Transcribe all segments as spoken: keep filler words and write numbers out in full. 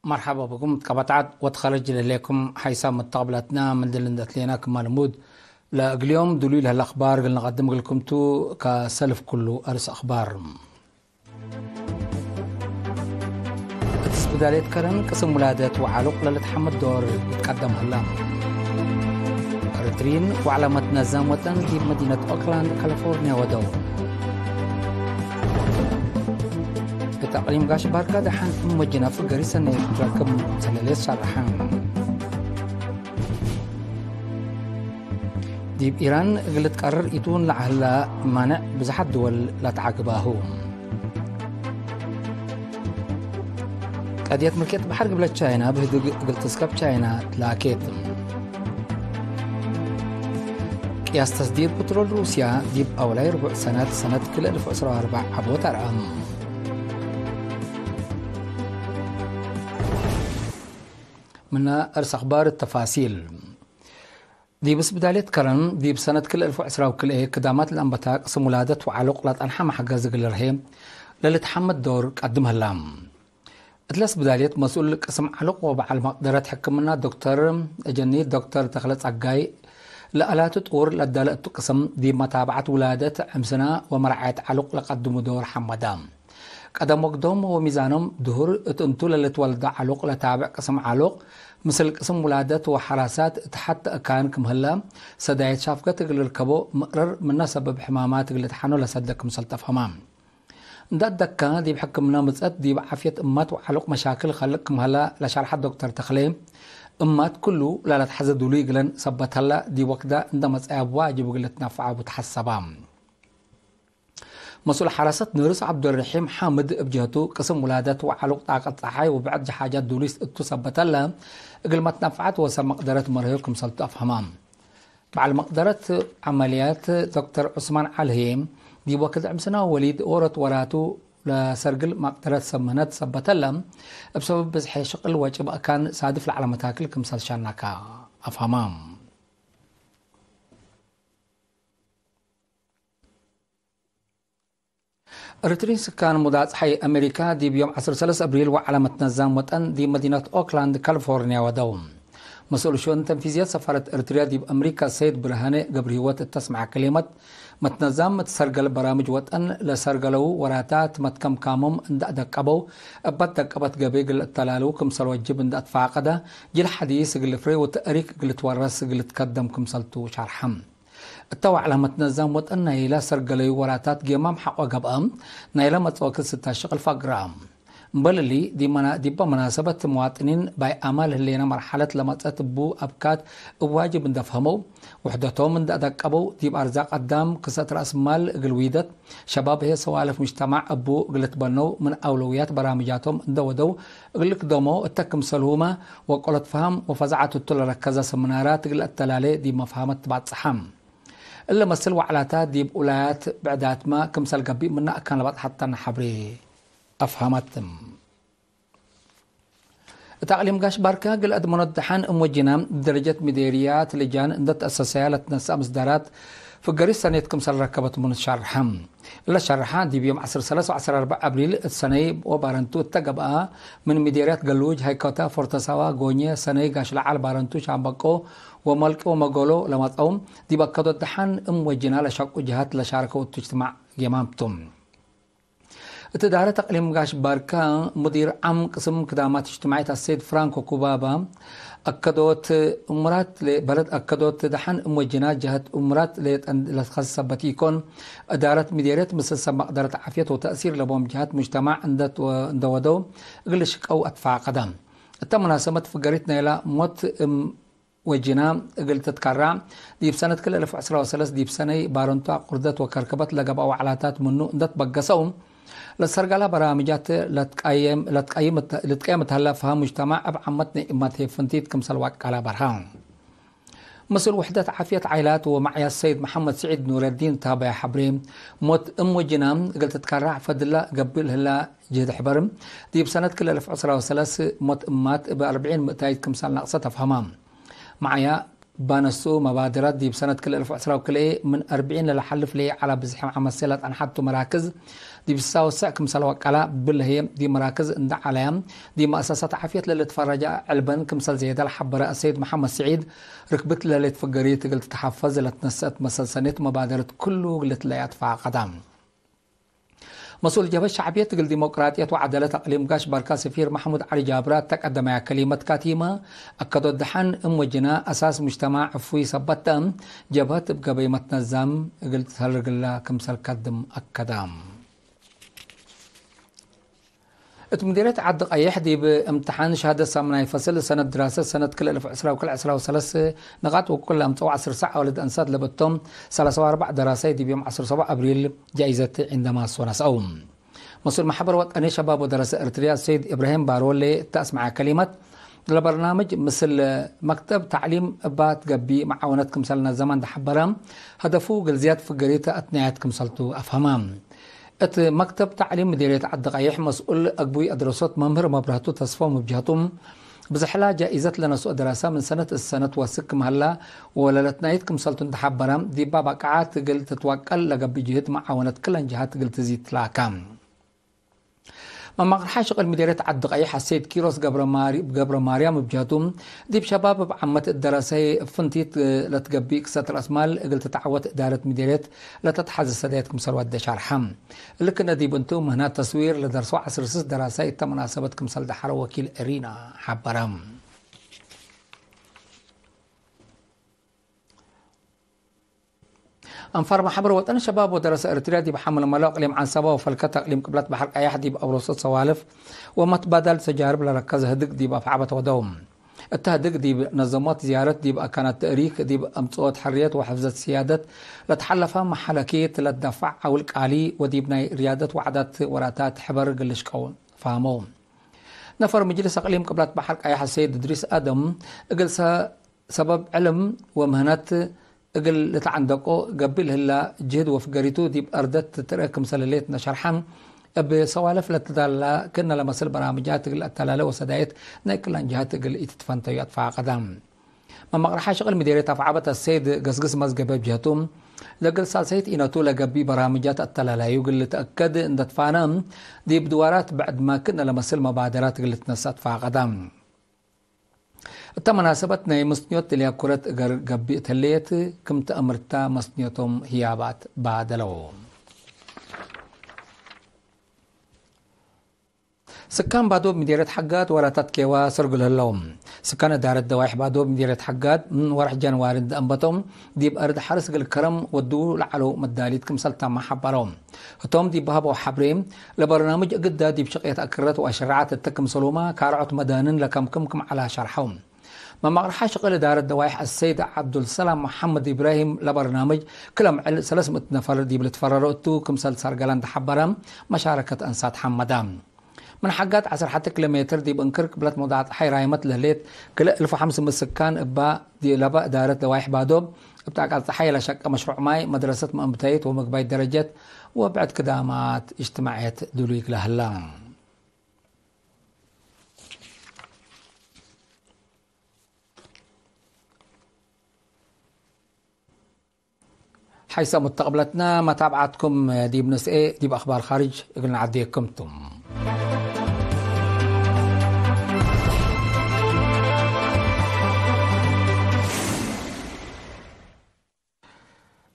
መርሐባ ብኩም። ትቀበጣት ወትኸረጅ ለሌኩም ሐይሳም መተቅብላትና ምን ድል እንደ ትሌና ክማ ልሙድ ለእግልዮም ድሉይ ለህለ አኽባር እግል ነቀድም እግልኩም ቱ። ከሰልፍ ኩሉ አርስ አኽባር። እት ስብዳሌት ከረን ቅስም ውላደት ወዓሉቅ ለልትሐመድ ዶር ልትቀደም ህላ። ኤሪትሪን ወዕለመት ነዛም ወጠን ዲብ መዲነት ኦክላንድ ካሊፎርንያ ወደው። እት አቅሊም ጋሽ ባርካ ደሐን እም ወጅነ ፍገሪ ሰኔ ትረክብ ሰለሌት ሸርሐ። ዲብ ኢራን እግል ልትቀርር ኢቱን ለዐለ ማንዕ ብዝሓት ድወል ለተዓግባሁ። ቀድየት ምልክየት በሐር ግብለ ቻይና ብህድግ እግል ትስከብ ቻይና ትላኬት። ቅያስ ተስዲር ፕትሮል ሩስያ ዲብ አውላይ ርቡዕ ሰነት ሰነት ክልኤ እልፍ ዕስራ ወአርበዕ ዐቦት አርአም። ምነ እርስ አኽባር ተፋሲል። ዲብ ስብዳልየት ከረን፣ ዲብ ሰነት ክልኤ እልፍ ወዕስራ ወክልኤ ክዳማት ለአንበታ ቅስም ውላደት ወዓሉቅ ለጠንሐ መሕገዝ እግል ልርሄ ለልትሐመድ ዶር ቀድም ህላ። እትለ ስብዳልየት መስኡል ቅስም ዓሉቅ ወበዐል መቅደረት ሕክምና ዶክተር እጀኒ ዶክተር ተክለ ጸጋይ ለአላቱ ጥውር ለዳለ እቱ ቅስም ዲብ መታብዐት ውላደት፣ ዕምስና ወመርዓየት ዓሉቅ ለቀድሙ ዶር ሐመዳ። ቀደም ወግዶም ወሚዛኖም ድሁር እት እንቱ ለልትወልደ ዓሉቅ ለታብዕ ቅስም ዓሉቅ፣ ምስል ቅስም ውላደት ወሐራሳት እት ሐተ እካን ክም ህለ፣ ሰዳየት ሻፍገት እግል ልርከቦ ምቅርር ምነ ሰብብ ሕማማት እግል ልትሐኖ ለሰደ ክምሰል ተፍሀማ። እንደ አደካ ዲብ ሕክምና ምጸት ዲብ ዓፍየት እማት ወዓሉቅ መሻክል ከልቅ ክም ሀላ ለሸርሐ ዶክተር ተክሌ፣ እማት ክሉ ላለትሐዘ ዱሉይ እግለን ሰበት ሀላ ዲብ ወክዳ እንደ መጽአያ ዋጅብ እግል ልትነፈዐ ቡ ተሐሰባ። መስኡል ሐራሰት ነርስ ዐብዱረሒም ሓምድ እብ ጀህቱ፣ ቅስም ውላደት ወዓሉቅ ጣቀት ጸሓይ ወብዕድ ጀሓጃት ዱሊስ እቱ ሰበት ሀለ፣ እግል መትነፈዐት ወሰብ መቅደረት መርህዮ ክምሰልቱ አፍሀማ። በዐል መቅደረት ዐመልያት ዶክተር ዑስማን ዐሊ ህዬ፣ ዲብ ወክድ ዕምስና ወሊድ ዎሮት ወራቱ ለሰርግል መቅደረት ሰብ ምህነት ሰበት ሀለ፣ እብ ሰበብ ብዝሐ ሽቅል ወጭ በእካን ሳድፍ ለዐለ መታክል ክምሰል ሸነከ አፍሀማ። ኤሪትሪን ስካን ሙዳጽሓይ አሜሪካ ዲብ ዮም ዐስር ወሰለስ አብሪል ወዐለ መትነዛም ወጠን ዲብ መዲነት ኦክላንድ ካሊፎርንያ ወደው። መስኡል ሹኡን ተንፊዝየት ሰፋረት ኤሪትርያ ዲብ አሜሪካ ሰይድ ብርሃነ ገብረሂወት እተ አስመዐ ከሌመት፣ መትነዛም እት ሰርገል በራምጅ ወጠን ለሰርገለው ወራታት መትከምካሞም እንደ አደቀበው፣ እበ ደቀበት ገቤ እግል እተላልው ክምሰል ወጅብ እንደ አትፋቀደ፣ ጅል ሐዲስ እግል ልፍሬ ወተእሪክ እግል ልትወረስ እግል ልትከደም ክምሰልቱ ሸርሐ። እተ ወዕለ መትነዛም ወጠን ናይለ ሰርገለዩ ወራታት ጌማም ሐቆ ገብአ፣ ናይለ መጽወክት ስታ ሽቅል ፈግረ። እምበል እሊ፣ ዲብ መና-፣ ዲበ መናሰበት መዋጥኒን ባይ አማል ህሌነ መርሐለት ለመጽአት እቡ አብካት እብ ዋጅብ እንደ ፈሀመው፣ ውሕደቶም እንደ አደቀበው፣ ዲብ አርዛቅ አዳም፣ ክሰት ረአስ ማል እግል ዊደት፣ ሸባብ ህዬ ሰዋልፍ ሙጅተማዕ እቡ እግል ልትበነው ምን አውለውያት በራምጃቶም እንደ ወደው እግል ልክደሞ እተ ክምሰልሁመ ወቆለት ፈሀም ወፈዛዐት እቱ ለረከዘ ሰምናራት እግል አተላሌ ዲብ መፍሀመት ትባጽሐ። እለ መስል ወዕላታት ዲብ ውላያት ብዕዳትመ ክምሰል ገቢእ ምነ አካን ለበጽሐት ተነ ሐብሬ አፍሀመት። እት አቅሊም ጋሽ ባርካ እግል አድመኖት ደሐን እም ወጂና፣ ደረጀት ሚዴርያት ልጃን እንደ ተአሰሰያ ለትነሰአ ምስዳራት ፍገሪት ሰኔት ክምሰል ረከበት ምኑ ሸርሐ። እለ ሸርሐ ዲብ ዮም ዐስር ሰለስ ወዐስር አርበዕ አብሪል እት ሰነይ ወባረንቱ እተ ገብአ፣ ምን ሚዴርያት ገሉጅ፣ ሀይኮታ፣ ፎርተሳዋ፣ ጎኘ፣ ሰነይ፣ ጋሽ ለዓል፣ ባረንቱ፣ ሻምበቆ ወመልቂ ወመጎሎ ለመጽአው፣ ዲብ አከዶት ደሐን እም ወጂና ለሸቁ ጀሃት ለሻርከው እቱ እጅትማዕ ጌማም ቱ። እት እዳረት አቅሊም ጋሽ ባርካ፣ ሙዲር ዓም ቅስም ክዳማት እጅትማዕየት አሰይድ ፍራንኮ ኩባባ፣ አከዶት እሙራት ለ-፣ በለድ አከዶት ደሐን እም ወጅና ጀሀት እሙራት ሌጠን ለትከሰበት ኢኮን፣ እዳረት ሚዴርየት ምስል ሰብ መቅደረት ዓፍየት ወተእሲር ለቦም ጀሀት ሙጅተማዕ እንደ ወ-፣ እንደ ወደው እግል ልሽቀው አትፋቀደ። እተ መናሰበት ፍገሪት ናይላ ሞት እም ወጅና እግል ትትከራዕ፣ ዲብ ሰነት ክልኤ እልፍ ዕስራ ወሰለስ ዲብ ሰነይ ባረንቱ አቁርደት ወከርከበት ለገብአ ወዕላታት ምኑ እንደ ትበገሰው፣ ለሰርገላ በራምጃት ለትቀየም፣ ለትቀይም፣ ልትቀየም እት ሀለ ፈሀም ሙጅተማዕ እብ ዓመት ነኢማት ህዬ ፍንቲት ክምሰል ወቀለ በርሀ። ምስል ውሕደት ዓፍየት ዓይላት ወመዕያት ሰይድ መሐመድ ስዒድ ኑረዲን ታበያ ሐብሬ፣ ሞት እም ወጅና እግል ትትከራዕ ፈድላ ገብእ ለህላ ጅህድ ሕበር፣ ዲብ ሰነት ክልኤ እልፍ ዕስራ ወሰለስ ሞት እማት እብ አርብዒን ምእታይት ክምሰል ነቅሰት አፍሀማ። መዕያ ባነሱ መባደራት ዲብ ሰነት ክልኤ እልፍ ወዕስራ ወክልኤ ምን አርብዒን ለለሐልፍ ለይዐላ ብዝሕም ዐመሴ ለጠንሐቱ መራክዝ ዲብ ስሳ ወሰዕ ክምሰል ወቀላ ብለህየ ዲብ መራክዝ እንደ ዐለያ ዲብ መአሰሳት ዓፍየት ለልትፈረጃ ዕልበን ክምሰል ዘየደ ለሐበረ አሰይድ መሐመድ ስዒድ፣ ርክብት ለሌትፍገሪት እግል ትትሐፈዝ ለትነሰአት መሰል ሰኔት መባደረት ክሉ እግል ትለያ ትፋቀዳ። መስኡል ጀብሀት ሸዕብየት እግል ዲሞቅራጥየት ወዐደለት አቅሊም ጋሽ ባርካ ሰፊር መሕሙድ ዐሊ ጃብራ እተ ቀደመያ ከሊመት ካቲመ፣ አከዶት ደሐን እም ወጅና አሳስ ሙጅተማዕ እፉይ ሰበት ተ፣ ጀብሀት እብ ገበይ መትነዛም እግል ትሰርግላ ክምሰል ከድም አከዳ። እት ምዲርየት ዐዲ ቀይሕ ዲብ እምትሓን ሸሃደት ሳምናይ ፈስል ሰነት ድራሰት ሰነት ክልኤ እልፍ ዕስራ ወክልኤ ዕስራ ወሰለስ ንቃጥ ውቁል ለአምጸው ዐስር ሰዕ አወልድ አንሳት ለበቶም ሰላሳ ወአርበዕ ደራሳይ ዲብ ዮም ዐስር ሰቡዕ አብሪል ጃኢዘት ዒንደማሶ ነስአው። መስኡል መሕበር ወጠኒ ሸባብ ወደረሰ ኤርትርያ ሰይድ ኢብራሂም ባሮሌ እተ አስመዐ ከሊመት፣ ለበርናምጅ ምስል መክተብ ተዕሊም እባ ትገቢ መዓወነት ክምሰል ነዘመ እንደ ሐበረ፣ ሀደፉ እግል ዝያድ ፍገሪት አትናያት ክምሰልቱ አፍሀመ። እት መክተብ ተዕሊም ምዲርየት ዐዲ ቀይሕ መስኡል አግቡይ አድረሶት መምህር መብረህቱ ተስፎም እብ ጀህቱ፣ ብዝሕላ ጃኢዘት ለነስኦ ደራሳ ምን ሰነት እት ሰነት ወስክ ክም ሀላ ወለለትናይት ክምሰልቱ እንደ ሐበረ፣ ዲባ ባቅዓት እግል ትትወቀል ለገብእ ጅህድ መዓወነት ክለን ጀሃት እግል ትዚድ ትላከ። መማቅርሓ ሽቅል ምዲርየት ዐዲ ቀይሕ አሰይድ ኪሮስ ገብረ ማሪ-፣ ገብረ ማርያም እብ ጀህቱ፣ ዲብ ሸባብ እብ ዓመት እት ደረሰ ፍንቲት ለትገብእ ክሰት ረአስማል እግል ትትዐወት እዳረት ምዲርየት ለተትሐዜ ሰዳየት ክምሰል ወደ ሸርሐ። እሊ ክነ ዲብ እንቱ፣ ምህናት ተስዊር ለደርሰው ዐስር ስስ ደራሳይ እተ መናሰበት ክምሰል ደሐረ ወኪል ኤሪና ሐበረ። አንፋር መሕበር ወጠን ሸባብ ወደረሰ ኤርትርያ ዲብ ሐምል መለው አቅሊም ዐንሰበ ወፈልከት አቅሊም ቅብለት በሐር ቀያሕ ዲብ አብሮሰት ሰዋልፍ ወመትባዳል ተጃርብ ለረከዘ ህድግ ዲብ አፍዐበት ወደው። እተ ህድግ ዲብ ነዘሞት ዝያረት ዲብ አካናት ተእሪክ ዲብ አምጽኦት ሕርየት ወሕፍዘት ስያደት ለተሐለፈ መሐለኪት ለትደፋዕ ዐውል ቃሊ ወዲብ ናይ ርያደት ወዓዳት ወራታት ሕበር እግል ልሽቀው ፈሀመው። ነፈር ምጅልስ አቅሊም ቅብለት በሐር ቀያሕ ሰይድ እድሪስ አደም እግል ሰ-፣ ሰበብ ዕልም ወምህነት እግል ልትዐንደቆ ገብእ ለህላ ጅህድ ወፍገሪቱ ዲብ አርደት ትትርኤ ክምሰል ህሌት ነሸርሐ፣ እብ ሰዋልፍ ለትዳላ ክእነ ለመስል በራምጃት እግል አተላለ ወሰዳየት ናይ ክለን ጀሃት እግል ኢትትፈንተዩ አትፋቀደ። መመቅረሓ ሽቅል ምዴርየት አፍዓበት አሰይድ ገስግስ መዝገበ እብ ጀህቱ፣ ለእግል ሳልሳይት ኢነቱ ለገብእ በራምጃት አተላላዩ እግል ልትአከድ እንደ ትፋነ፣ ዲብ ድዋራት ብዕድመ ክእነ ለመስል መባደራት እግል ልትነሰእ አትፋቀደ። እተ መናሰበት ናይ መስንዮት እልያ ኩረት እገር ገብእ እት ህሌት ክም ተአምርታ መስንዮቶም ህያባት ባደለው። ስካን ባዶብ ምዴርየት ሐጋድ ወራታት ኬዋ ሰርጉ ለህለው። ስካን እዳረት ደዋይሕ ባዶብ ምዴርየት ሐጋድ ምን ወርሕ ጃንዋሪ እንደ አንበቶም ዲብ አርድ ሐርስ እግል ከረም ወዱ ለዐለው መዳሊት ክምሰል ታማ ሐበረው። ህቶም ዲብ በሀበው ሐብሬ፣ ለበርናምጅ እግዳ ዲብ ሽቅየት አክረት ወአሸረዓት እተ ክምሰሉመ፣ ካርዖት መዳንን ለከምክም ክም ዐላ ሸርሐው። መማቅርሓ ሽቅል እዳረት ደዋይሕ አሰይድ ዐብዱልሰላም መሐመድ ኢብራሂም ለበርናምጅ፣ ክለ ምዕል ሰለስ ምእት ነፈር ዲብ ልትፈረሮ እቱ ክምሰል ሰርገለ እንደ ሐበረ፣ መሻረከት አንሳት ሐመደ። ምን ሐጋት ዐስር ሐቲ ኪሎ ሜትር ዲብ እንክር ቅብለት መውዳዕ ጸሓይ ራይመት ለህሌት፣ ክልኤ እልፍ ወሐምስ ምእት ስካን እባ ለበ እዳረት ደዋይሕ ባዶብ፣ እብ ጣቃል ጸሓይ ለሸቀ መሽሩዕ ማይ፣ መድረሰት መአንብታይት ወመግባይት ደረጀት ወብዕድ ክዳማት እጅትማዕየት ድሉይ እግለ ህላ። ሐይሰ ሙተቅብለትነ መታብዓትኩም ዲብ ንስኤ ዲብ አኽባር ካርጅ እግል ነዐዴኩም ቱ።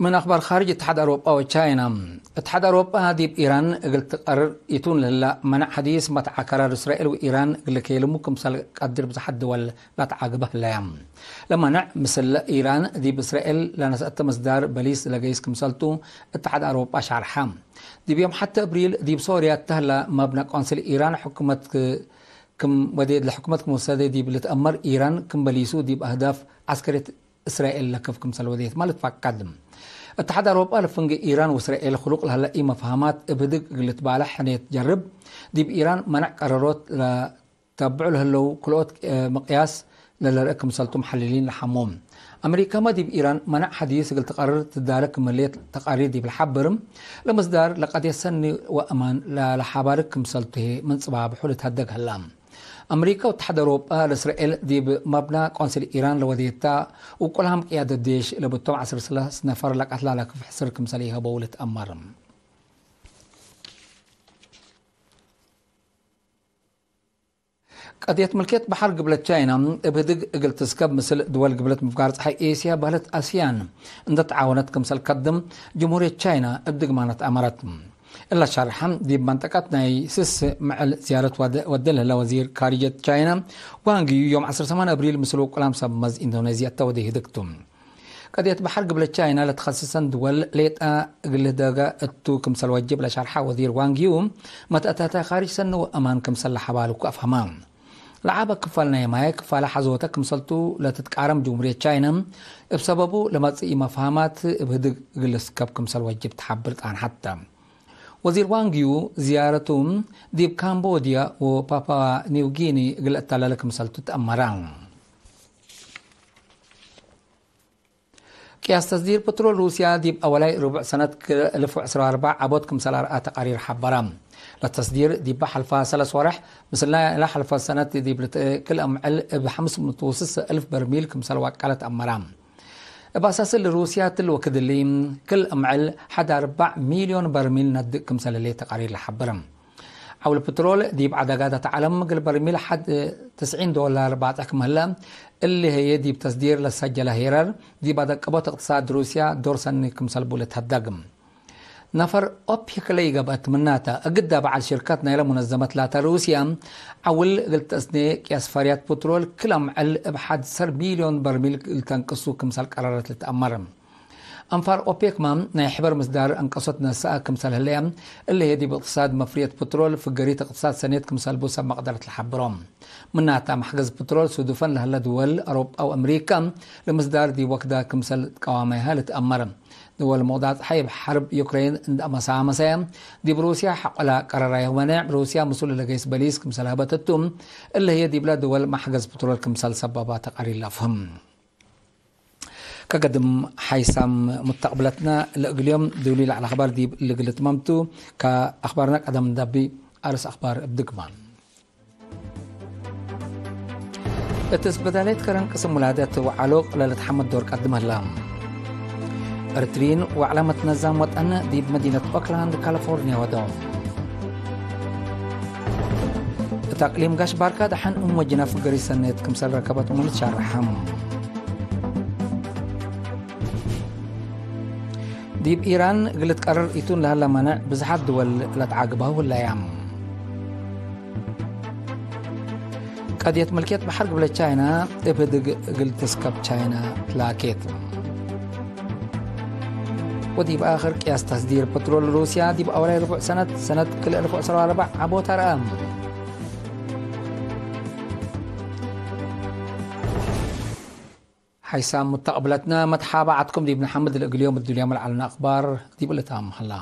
ምን አኽባር ካርጅ እትሓድ አውሮጳ ወቻይና። እትሓድ አውሮጳ ዲብ ኢራን እግል ትቀርር ኢቱን ለህላ መነዕ ሐዲስ መትዓ ቀራር እስራኤል ወኢራን እግል ልኬልሙ ክምሰል ቀድር ብዝሓት ድወል ለአትዓግበ ህለያ። ለመነዕ ምስል ኢራን ዲብ እስራኤል ለነስአተ ምስዳር በሊስ ለገይስ ክምሰልቱ እትሓድ አውሮጳ ሻርሐ። ዲብ ዮም ሐተ እብሪል ዲብ ሶርያ እተ ህላ መብነ ቆንስል ኢራን ሕኩመት ክም ወዴ ለሕኩመት ክም ወሰደ ዲብ ልትአመር ኢራን ክም በሊሱ ዲብ አህዳፍ ዐስከርየት እስራኤል ለክፍ ክምሰል ወዴትመ ልትፈቀድ። እትሓድ አውሮጳ ለፍንጌ ኢራን ወእስራኤል ክሉቅ ለህለ ኢመፍሀማት እብ ህድግ እግል ልትባለሕ ሕኔት ጀርብ፣ ዲብ ኢራን መነዕ ቀረሮት ለተብዑ ለህለው ክልኦት ምቅያስ ለልርአ ክምሰልቱ መሐልሊን ለሐሙ። አሜሪካመ ዲብ ኢራን መነዕ ሐዲስ እግል ትቀርር ትዳለ ክም ህሌት ተቃሪር ዲብ ለሐብር፣ ለምስዳር ለቀድየት ሰኒ ወአማን ለለሓባርክ ክምሰልቱ ህዬ ምን ጽባብሑ ልትሀደግ ህላ። አምሪከ ወተሐድ አውሮጳ ለእስራኤል ዲብ መብና ቆንስል ኢራን ለወዴታ ውቁላም ቅያደት ዴሽ ለብቶም ዐስር ወሰለስ ነፈር ለቀትላ ለክፍሕ ስር ክምሰል ኢሀበው ልትአመር። ቀድየት ምልክየት በሐር ግብለት ቻይና እብ ህድግ እግል ትስከብ ምስል ድወል ግብለት ምፍጋር ጸሓይ ኤስያ በህለት አስያን እንደ ተዓወነት ክምሰል ከድም ጅምሁርየት ቻይና እብ ድግማነት አመረት። እለ ሸርሐ ዲብ መንጠቀት ናይ ስስ ምዕል ዝያረት ወደ፣ ወደ ለህለ ወዚር ካርጀት ቻይና ዋንግ ዩ ዮም ዐስር ሰማን አብሪል ምስል ውቁላም ሰብ መዝ ኢንዶኔዝያ እተ ወደ ህድግቱ። ቀድየት በሐር ግብለት ቻይና ለትኸስሰን ድወል ሌጠ እግል ህደገ እቱ ክምሰል ወጅብ ለሸርሐ ወዚር ዋንግ ዩ፣ መትአተተ ካርጅ ሰኒ ወአማን ክምሰል ለሐባልኩ አፍሀማ። ለዓበ ክፋል ናይ ማየ ክፋለ ሐዞተ ክምሰልቱ ለትትቃረም ጅምሁርየት ቻይና፣ እብ ሰበቡ ለመጽኢ መፍሀማት እብ ህድግ እግል ልስከብ ክምሰል ወጅብ ተሐብር ጻንሐት። ወዚር ዋንግ ዩ ዝያረቱ ዲብ ካምቦድያ ወፓፓ ኒው ጊኒ እግል ለአተላለ ክምሰልቱ ተአመረ። ቅያስ ተስዲር ፕትሮል ሩስያ ዲብ አወላይ ርቡዕ ሰነት ክል እልፍ ወዕስራ ወአርበዕ ዐቦት ክምሰል አርአ ተቃሪር ሐበረ። ለተስዲር ዲበ ሐልፈ ሰለስ ወረሕ፣ ምስል ናይ ለሐልፈ ሰነት ዲብ ልትክል አምዕል እብ ሐምስ ምእት ወስስ እልፍ በርሚል ክምሰል ዋቀለት አመረ። እብ አሳስ እሊ ሩስያ ትል ወክድ እሊ፣ ክል አምዕል ሐድ አርበዕ ሚልዮን በርሚል ነድእ ክምሰል ህሌት ተቃሪር ለሐብር። ዐውል ፕትሮል ዲብ ዐዳጋት ዐለም እግል በርሚል ሐድ ትስዒን ዶላር ባጽሕ ክም ህለ፣ እሊ ህዬ ዲብ ተስዲር ለሰጀለ ሄረር፣ ዲብ አደቅቦት እቅትሳድ ሩስያ ዶር ሰኒ ክምሰል ቡ ልትሀደግ። ነፈር ኦፔክ ለኢገብአት ምናተ፣ እግዳ በዐል ሽርከት ናይለ ሙነዘመት ላተ ሩስያ፣ ዐውል እግል ተአስኔ ቅያስ ፈርያት ፕትሮል ክል አምዕል እብ ሐድ ሰር ሚልዮን በርሚል ልተንቅሱ ክምሰል ቀረረት ልትአመር። አንፋር ኦፔክመ ናይ ሕበር ምስዳር አንቀሶት ነስአ ክምሰል ህለየ፣ እሊ ህዬ ዲብ እቅትሳድ መፍርየት ፕትሮል ፍገሪት እቅትሳድ ሰኔት ክምሰል ቡ ሰብ መቅደረት ለሐብሮ። ምናተ መሕገዝ ፕትሮል ሱዱፈን ለህለ ድወል አውሮጳ ወአምሪካ ለምስዳር ዲብ ወክዳ ክምሰል ቀዋማይሀ ልትአመር። ድወል ሙቅዳጽ ሐይ እብ ሐርብ ዩክሬን እንደ አመሳመሰየ፣ ዲብ ሩስያ ሐቆላ ቀረራይ ወመኔዕ ሩስያ ምስሉ ለገይስ በሊስ ክምሰል ሀበት እቱ፣ እሊ ህዬ ዲብለ ድወል መሕገዝ ፕትሮል ክምሰል ሰበባ ተቃሪር ለአፍህም። ከገድም ሓይሳም ሙተቅብለትነ ለእግል ዮም ዱሊ ለዐለ አኽባር ዲብ እሊ እግል ልትመምቱ። ከአኽባርነ ቀደም ዳቢ አርስ አኽባር እብ ድግማን። እት እስበዳሌት ከረን ቅስም ውላደት ወዓሎቅ ለልትሐመድ ዶር ቀድም ህላ። እርትሪን ወዕለ መትነዛም ወጠን ዲብ መዲነት ኦክላንድ ካሊፎርኒያ ወደው። እት አቅሊም ጋሽ ባርካ ደሐን እም ወጅነፍ ገሪሰነት ክምሰል ረከበት ምን ትሻረሐም። ዲብ ኢራን እግል ልትቀርር ኢቱን ለህለ መነዕ ብዝሓት ድወል ለትዓግበው ህለያም። ቀድየት ምልክየት በሐር ግብለ ቻይና እብ ህድግ እግል ትስከብ ቻይና ትላኬት። ወዲብ አክር ቅያስ ተስዲር ፕትሮል ሩስያ ዲብ አወላይ ርቡዕ ሰነት፣ ሰነት ክልኤ እልፍ ወዐስራ ወአርበዕ ዐቦት አርአም። ሓይሳም ሙተቅብለትነ መትሓባዓትኩም ዲብ ነሐምድ ለእግል ዮም እዱልያም ለዐልነ አኽባር ዲብ ልታም ሀላ።